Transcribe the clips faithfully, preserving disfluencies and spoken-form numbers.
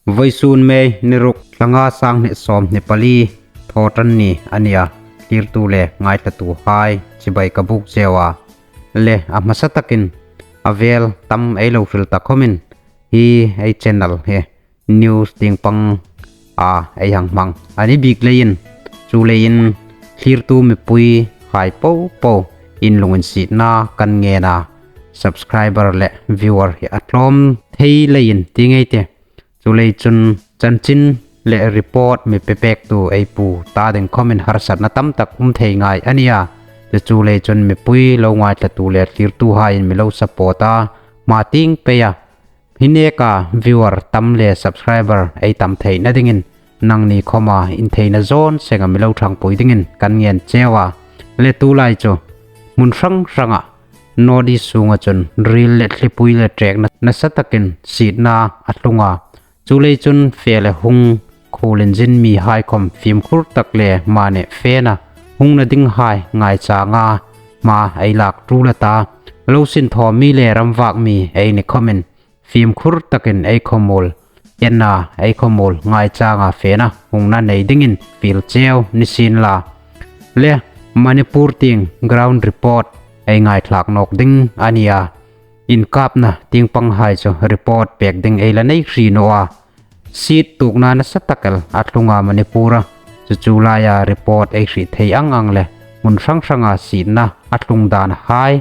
Vawisun May ni ruk, thla nga, sang hni sawmhni pali, Thawṭanni a nia. Thlirtu le ngaithlatuhai chibai ka buk cheu a. Le a hmasa takin a vel tam ei lo hril ta khawmin hi ei channel hi news tieng panga ei hang hmang a ni bik leiin, chuleiin thlirtu mipuihai popo in lunginsietna kan ngen a, subscriber le viewer hi a tlawm thei leiin ti ngei ei tih. Chuleiin chun chanchin le report mi pe pektu ei pu ta ding khawmin harsatna tam tak um thei ngai a nia. Chu, chuleiin chun mipui lo ngaithlatu le thlirtuhaiin mi lo support a, hma tieng peia hi neka viewer tam le subscriber ei tam theina dingin nangni khawma in theina zawn senga mi lo ṭhangpui dingin kan ngen cheu a. Le tulai chu hmun hrang hranga North East sunga chun ril le thlipui le ṭekna nasa takin sietna a tlung a. Chuleiin chun fe le hung khuol inzin mihai khawm fimkhur tak le mani fena hungna dinghai ngaichanga hma ei lak tul a ta. Lo sinthaw mi le ramvak mi ei ni khawmin fimkhur takin ei khawmuol enna, ei khawmuol ngaichanga fena hungna nei dingin fiel cheu ni sien la. Le Manipur tieng ground report ei ngaithlak nawk ding a nia. Inkapna tieng panghai chu report pek ding ei la nei hri naw a. Siet tuokna nasa tak el a tlung a Manipura. Chu, chu laia report ei hriet thei ang ang le hmun hrang hranga sietna a tlung dan hai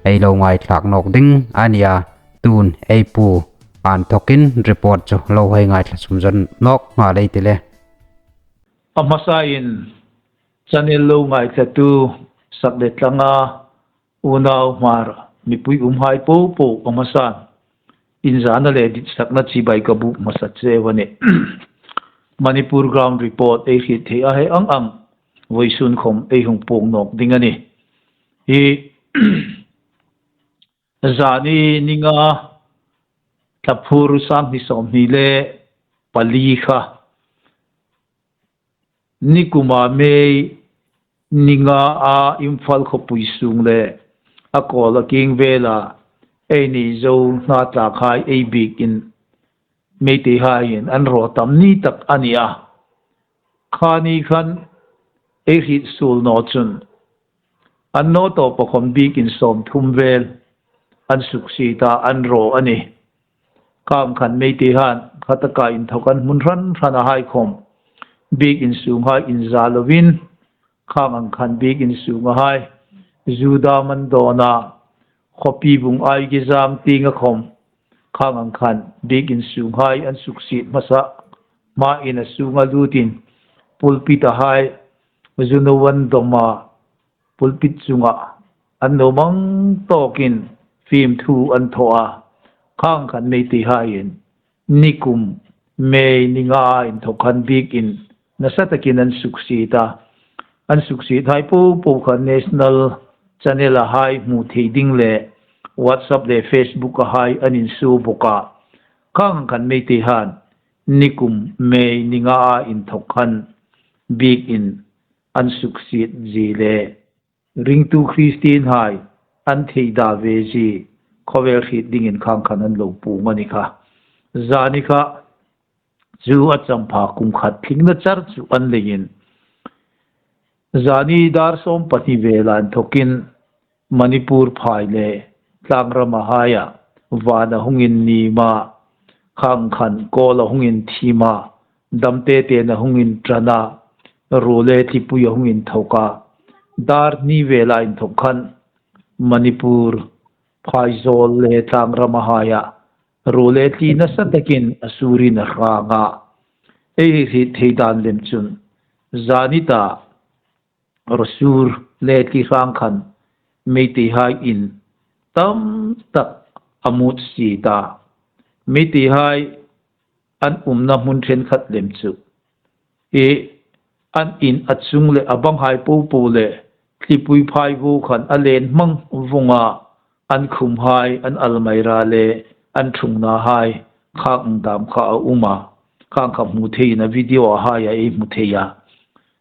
ei lo ngaithlak nawk ding a nia. Tun ei pu a inthawkin report chu lo hei ngaithla sumzon nawk nghal ei ti le. A hmasain channel lo ngaithlatu sak le tlanga unau Hmar mipui umhai popo a hmasan inzana le ditsakna chibai ka buk hmasa cheu a nih. Manipur ground report ei hriet thei a hei ang ang vawisun khawm ei hung puong nawk ding a nih. Hi zani ni nga, Tlaphur, sang hni sawmhni le pali kha, nikuma May ni nga a Imphal khawpui sung le a kawl a kieng vela eini Zo hnatlak hai ei biekin Meiteihaiin an raw tam ni tak a nih a. Kha ni khan ei hriet suol naw chun an naw tawpa khawm biekin sawmthum vel an suksiet a, an raw a nih. Khang khan Meiteihaiin kha taka inthawk an hmun hran hrana hai khawm biekin sunghai inza lovin, khang ang khan biekin sunga hai Juda man dawna khawpi bung Aigezam tienga khawm khang ang khan biekin sunghai an suksiet hmasa hmain a sunga lutin pulpit-a hai zu nuom an dawm a, pulpit chunga an nuom ang tawkin fimthu an thaw a. Khang khan Meiteihaiin nikum May ni nga inthawk khan biekin nasa takin an suksiet a. An suksiet hai popo kha national channel-a hai hmu thei ding le WhatsApp le Facebook-a hai an insuo bawk a. Khang khan Meiteihaiin nikum May ni nga inthawk khan biekin an suksiet zie le ringtu Kristienhai an thei da ve zie khawvel hriet dingin khang khan an lo puong a ni kha. Zani kha chu a champha kum khat thlingna char chu a ni leiin, zani dar sawm pahni vela inthawkin Manipur phai le tlangrama haia van a hung inniem a, khang khan kawl a hung inthim a, dam te ten a hung inṭan a, ruo le thlipui a hung inthawk a. Dar hni vela inthawk khan Manipur phaizawl le tlangrama haia ruo le tli nasa takin a surin a hrang a. Ei hriet thei dan lem chun zani ta ruo sur le tli hrang khan Meiteihaiin tam tak a mutsiet a. Meiteihai an umna hmun ṭhenkhat lem chu hi an in a chung le a banghai popo le thlipui phai vuok khan a len hmang vawng a, an khumhai, an almirah le an ṭhungna hai khang dam kha a um a. Khang kha hmu theiin a video-a haia ei hmu thei a.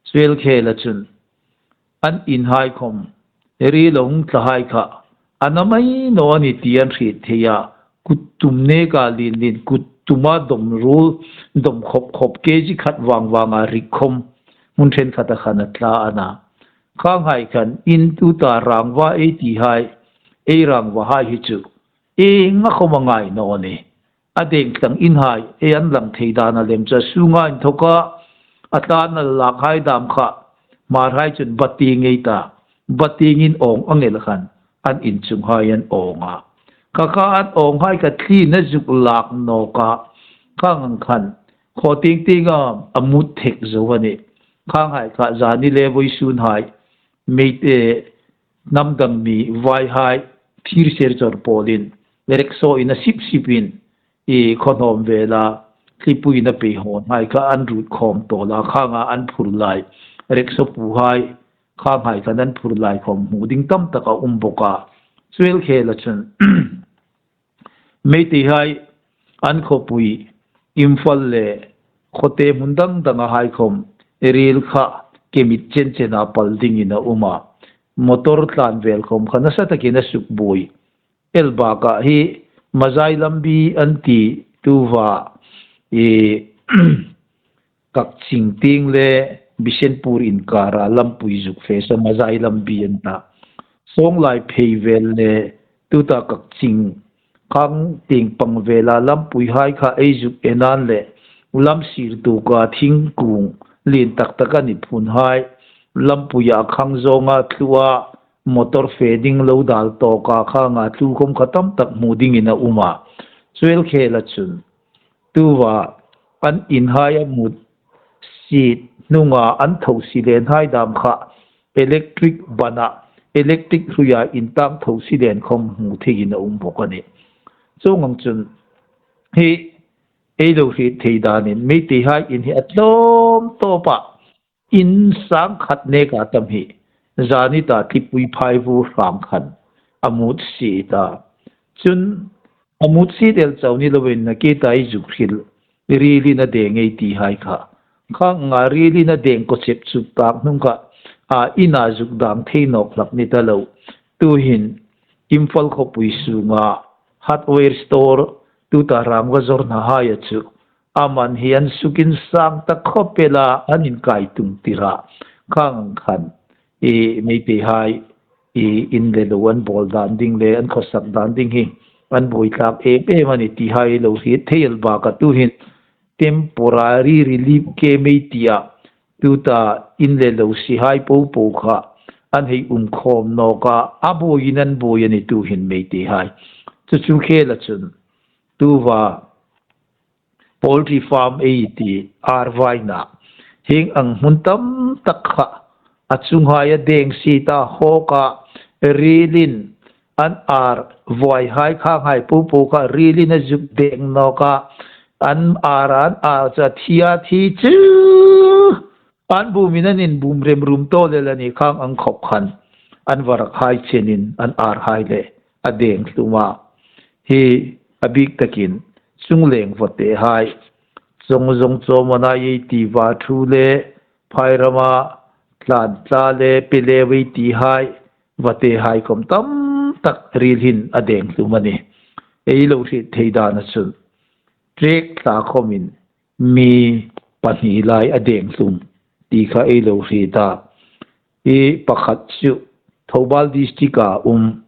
Suel khela chun an inhai khawm riel a hung tla hai kha a na mai naw a ni ti an hriet thei a. Kut tum neka lien lien, kut tuma dawm ruol, dawm khawp khawp kg khat vang vanga rik khawm hmun ṭhenkhat a khan a tla a na. Khanghai khan in tuta rangva ei tihai, ei rangvahai hi chu ieng a khawm a ngai naw a nih. A deng tlang inhai ei an lang thei dan a lem chu a sunga inthawka a tlan a lakhai dam kha, Hmarhai chun bati ngei ta, bati ngin awng ang el khan an inchunghai an awng a. Kha kha an awnghai kha thlin a zuk lak nawk a. Khang ang khan khaw ting ting a, a mut thek zo a nih. Khanghai kha zani le vawisunhai Meite, hnam dang mi vaihai thir ser chawr pawlin rickshaw-in a sip sipin i khaw hnawm vela thlipui-in a pei hawnhai kha an rut khawm tawl a, khanga an phur lai rickshaw puhai, khanghai khan an phur lai khawm hmu ding tam tak a um bawk a. Chu el khela chun Meiteihai an khawpui Imphal le khawte hmun dang dangahai khawm ril kha kemit chen chena pal dingin a um a. Motor tlan vel khawm kha nasa takin a suk buoi. El bakah hi Mazai lambi an ti tuva i Kakching tieng le Bishenpur inkara lampui zuk fe sa Mazai lambi an ta. Songlai phei vel le tuta Kakching khang tieng pang vela lampuihai kha ei zuk en an le lam sir tuka thingkung lien tak tak a ni phunhai lampuia khang zawnga thlua motor fe ding lo dal tawka khanga tlu khawm kha tam tak hmu dingin a um a. Chu el khela chun tuva an inhai a mut sit hnunga an tho si lenhai dam kha electric bana, electric hruia intang tho si len khawm hmu theiin a um bawk a nih. Chuong ang chun hi ei lo hriet thei danin Meiteihai in hi a tlawm tawpa in sang khat neka tam hi zani ta thlipui phai vur hrang khan a mut si ta. Chun a mut si del chau ni lovin na ke ta i zuk hril, rilin a deng ei tihai kha. Khanga rilin a deng ko chep chuk tak hnung kha a ina zuk dang thei nawk hlak ni ta lo. Tuhin Imphal khawpui sunga hardware store tuta rangva zawrnahai a chu a man hi an sukin sang ta khawp el a, an inkai tung tir a. Khang ang khan i Meiteihai i in le lo an bawl dan ding le an khawsak dan ding hi an buoi tlak em em a ni tihai lo hriet thei el bak a. Tuhin temporary relief camp ei tia tuta in le lo sihai po po kha an hei um khawm nawk a, a buoiin an buoi a ni tuhin Meiteihai. Chu chu khela chun tuva poultry farm ei ti ar vaina hieng ang hmun tam tak kha a chunghai a deng si ta hawka rilin an ar vuaihai khanghai po po kha rilin a zuk deng nawka an ar an ar chu a thi a thi chu an bumin an inbum rem rum tawl el a ni khang ang khawp khan an varakhai chenin an arhai le a deng hlum a. Hi a bik takin chungleng vatehai, chawng zawng chawmana ei ti va thu le phairama tlan tla le pele ei tihai vatehai khawm tam tak ril hin a deng hlum a ni. Ei lo hriet thei dana chun trek tla khawmin mi pahni lai a deng hlum ti kha ei lo hriet a. I pakhat chu Thoubal district-a um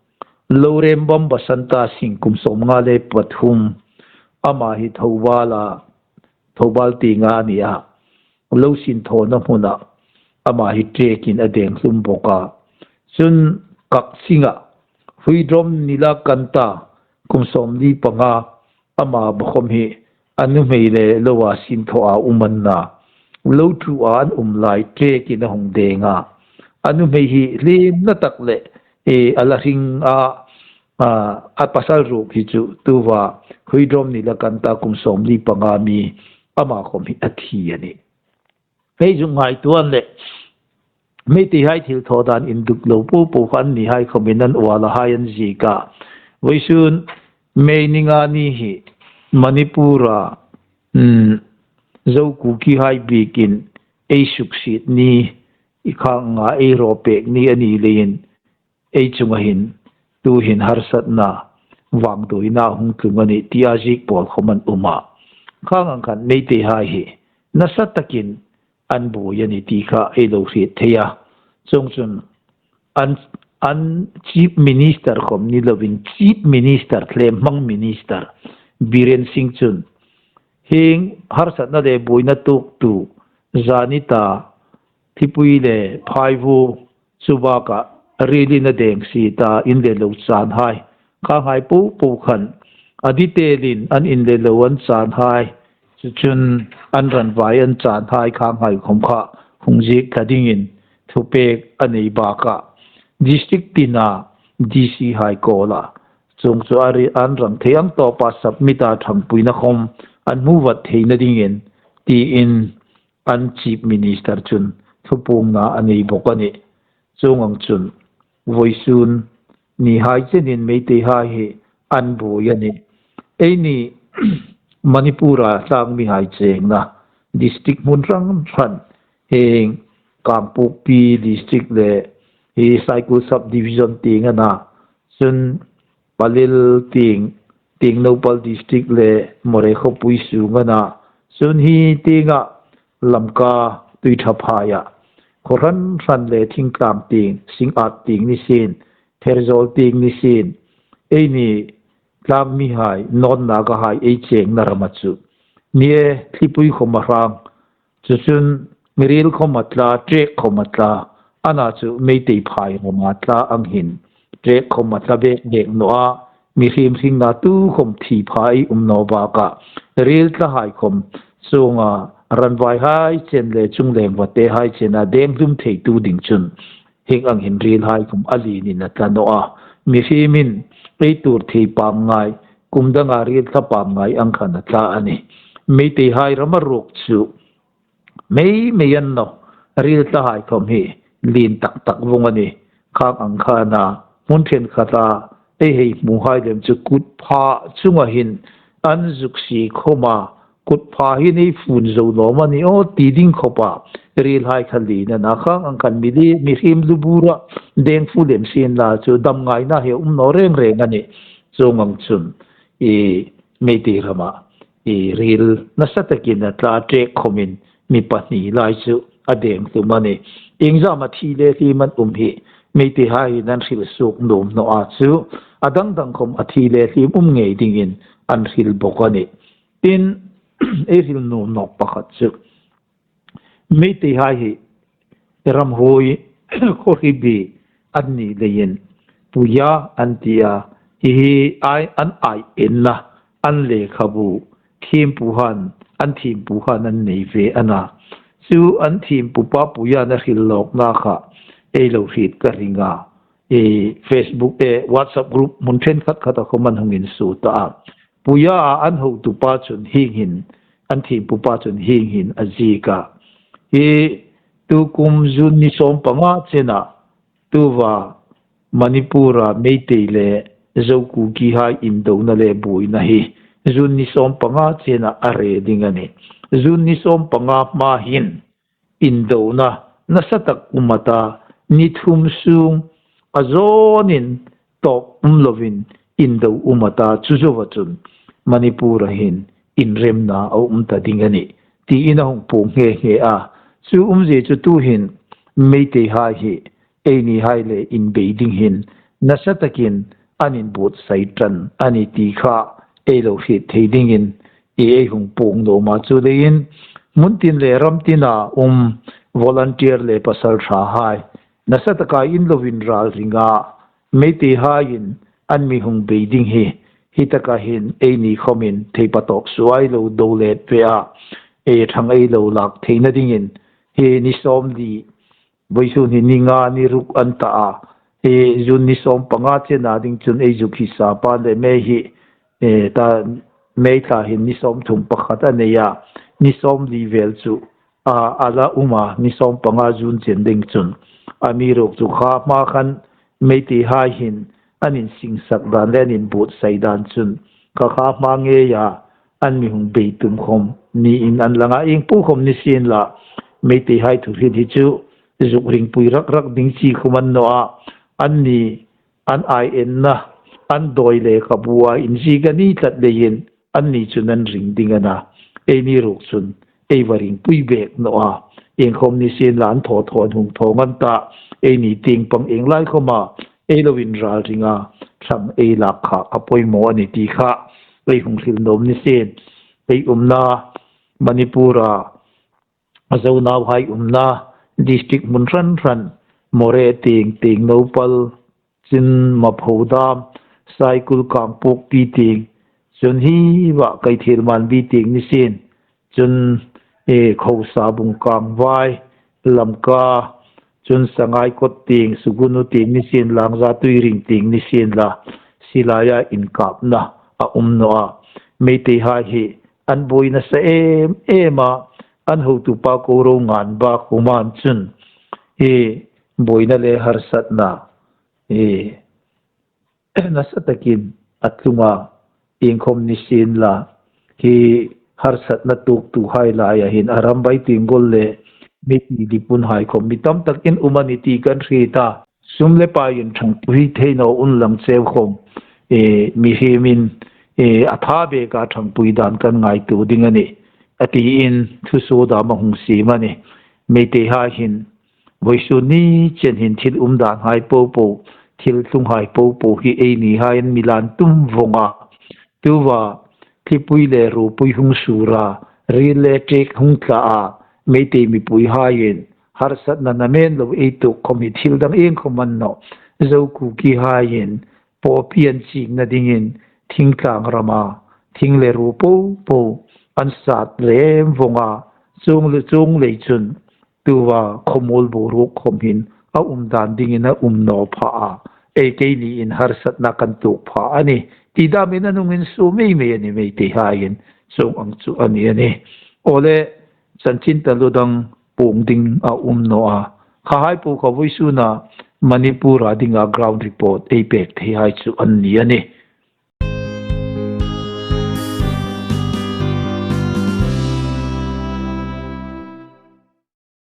Lorembam Basanta Singh kum sawmnga le pathum, ama hi Thoubal-a, Thoubal tienga a ni a, lo sin thawna hmuna ama hi trekin a deng hlum bawk a. Chun Kakchinga Huidrom Nilakanta kum sawmli panga, ama bawkhawm hi a nuhmei le loa sin thawa um an na, lo ṭua an um lai trekin a hung deng a. A nuhmei hi hlimna tak le, e, a la hring a, a, a pasal ruok hi chu tuva Huidrom Nilakanta kum sawmli panga mi ama khawm hi a thi a ni. Hei zuk ngaituo an le Meiteihai thil thaw dan induk lo po po kha an nihai khawmin an ualahai an ziek a. Vawisun May ni nga ni hi Manipur-a, um, Zo Kukihai bikin ei suksiet ni, i khanga ei rawpek ni a ni leiin ei chunga hin tuhin harsatna vangduoina hung tlung a nih tia ziek pawl khawm an um a. Khang ang khan Meiteihai hi nasa takin an buoi a ni ti kha ei lo hriet thei a. Chuongchun an, an Chief Minister khom ni lovin Chief Minister, thlem hmang Minister Biren Singh chun hieng harsatna le buoina tuoktu zanita Thlipui le Phaivu chu bakah rally-in a deng si ta, in le lo chanhai, khanghai po po khan a detail-in an in le lo an chanhai, chu chun an ranvai an chanhai khanghai khom kha hung ziek ta dingin thupek a nei bakah district tina D C hai kuoma chuong chu a ri an rang thei ang tawpa submit-a ṭhangpuina khom an hmu vat theina dingin tiin an Chief Minister chun thupuongna a nei bawk a nih. Chuong ang chun vawisun nihai chenin Meiteihai hi an buoi a nih. Eini Manipur-a tlangmihai chengna district hmun hrang hrang, hieng Kangpokpi district le hi Saikul subdivision tieng a na, chun Palel tieng, Tengnoupal district le Moreh khawpui sung a na, chun hi tienga Lamka Tuiṭhaphaia khaw hran hran le thingtlang tieng, Singngat tieng ni sien, Pherzawl tieng ni sien, eini tlangmihai, non Nagahai ei chengna rama chu ni e, Thlipui khom a hrang, chu chun rel khom a tla, trek khom a tla, a na chu Meitei phai rama tla ang hin trek khom a tla bek bek naw a, mihriem hringna tu khom thi pha ei um naw bakah rel tlahai khom chuonga ranvaihai chen le chungleng vatehai chena deng hlum theitu ding chun hieng ang hin relhai khom a lienin a tla naw a, mihriemin ei tuor thei pangngai, kum danga rel tla pangngai ang khan a tla a nih. Meiteihai rama ruok chu mei mei an naw, rel tlahai khom hi lien tak tak vong a nih. Khang ang khan a hmun ṭhenkhata ei hei hmuhai lem chu kut pha chunga hin an zuk sie khom a, kut pha hi ei fun zo lawm a ni aw ti ding khawpa relhai kha lien a na. Khang ang khan mi li, mihriem lu bura deng fu lem sien la chu dam ngaina hi um naw reng reng a nih. Chuong ang chun i Meitei rama i rel nasa takin a tla, trek khomin mi pahni lai chu a deng hlum a nih. Iengzama thi le hlim an um hi Meiteihai hin an hril suok nuom naw a, chu a dang dang khom a thi le hlim um ngei dingin an hril bawk a nih. Tin, ei hril nuom nawk pakhat chu Meiteihai hi ramhuoi khawhribi an ni leiin Puya an ti a, hi hi ai, an aienna, an lekhabu, thiempuhan, an thiempuhan an nei ve a na. Chu an thiempupa Puya-in a hril lawkna kha ei lo hriet ka ring a, e, Facebook, e, WhatsApp group hmun ṭhenkhat khata khom an hung insuo ta a. Puya-a an hotupa chun hieng hin, an thiempupa chun hieng hin a ziek a, hi tukum June ni sawm panga chena tuta Manipur-a Meitei le Zo Kukihai indona le buoina hi June ni sawm panga chena a re ding a nih. June ni sawm panga hma hin indona nasa tak um a ta, ni thum sung a zawnin tawp um lovin indo um a ta, chu zoa chun Manipur-a hin inremna a um ta ding a nih, tiin a hung puong nghe nghe a. Chu umzie chu tuhin Meiteihai hi einihai le inbei ding hin nasa takin an inbuotsai ṭan a ni ti kha ei lo hriet thei dingin i ei hung puong nuom a. Chu leiin hmun tin le ram tina um volunteer le pasalṭhahai nasa taka in lo inralring a, Meiteihaiin an mi hung bei ding hi, hi taka hin eini khomin thei patawk suo ei lo do let ve a, ei ṭhang ei lo lak theina dingin hi ni sawmli, vawisun hi ni nga ni ruk an ta a, hi June ni sawm panga chena ding chun ei zuk hi sapa le May hi, e, ta, May thla hin ni sawmthum pakhat a nei a, ni sawmli vel chu a, a la um a, ni sawm panga June chen ding chun. Amiruokchu kha hma khan Meiteihai hin an insingsak dan le an inbuotsai dan chun kha kha hma ngeia an mi hung bei tum khom niin an lang a, ieng po khom ni sien la, Meiteihai thuhril hi chu zuk ringpui rak rak ding chi khom a ni naw a, anni an aienna, an dawi lekhabua inziek a ni tlat leiin anni chun an ring ding a na. Eini ruok chun ei va ringpui bek naw a. Iengkhawm ni sien la an thaw thaw an hung thaw ngan ta. Eini tieng pang ieng lai khawma ei lo inral ring a. Thlang ei lak kha a poimaw a ni ti kha ei hung hril nuom ni sien. Ei umna Manipur-a Zo nauhai umna district hmun hran hran, Moreh tieng, Tengnoupal, chun Maphodam, Saikul, Kangpokpi tieng, chun hi va Kaithelmanbi tieng ni sien, chun, e, Khosa, Bungkangvai, Lamka, chun Sangaikot tieng, Sugnu tieng ni sien, Langza, Tuiring tieng ni sien la, silaia inkapna a um naw a. Meiteihai hi an buoi nasa em em a, an hotupa Koro Nganba kuoma chun hi buoina le harsatna hi nasa takin a tlung a. Iengkhawm ni sien la, hi harsatna tuoktuhai laia hin Arambai Tenggol le Meitei Leepun hai khawm mi tam takin um a ni ti kan hriet a. Sum le paiin ṭhangpui thei naw unlang cheu khawm, e, mihriemin, e, a tha beka ṭhangpui dan kan ngaituo ding a nih, a tiin thusuo dam a hung siem a nih. Meiteihai hin vawisun ni chen hin thil umdanhai popo, thil tlunghai popo hi einihaiin mi lan tum vawng a. Tuta thlipui le ruopui hung sur a, ril le ṭek hung tla a, Meitei mipuihaiin harsatna namen lo ei tuok khawm hi thil dang iengkhawm a ni naw. Zo Kukihaiin pawpi an chingna dingin thingtlang rama thing le ruo popo an sat rem vawng a, chuong le chuong lei chun tuta khawmuol boruok khawm hin a um dan dingin a um naw pha a. Ei keiniin harsatna kan tuok pha a nih ti damin a hung insuo mei mei a nih Meiteihaiin. Chuong ang chu a ni a nih. Aw le, chanchin taluo dang puong ding a um naw a. Khahai po kha vawisuna Manipur-a dinga ground report ei pek theihai chu an ni a nih.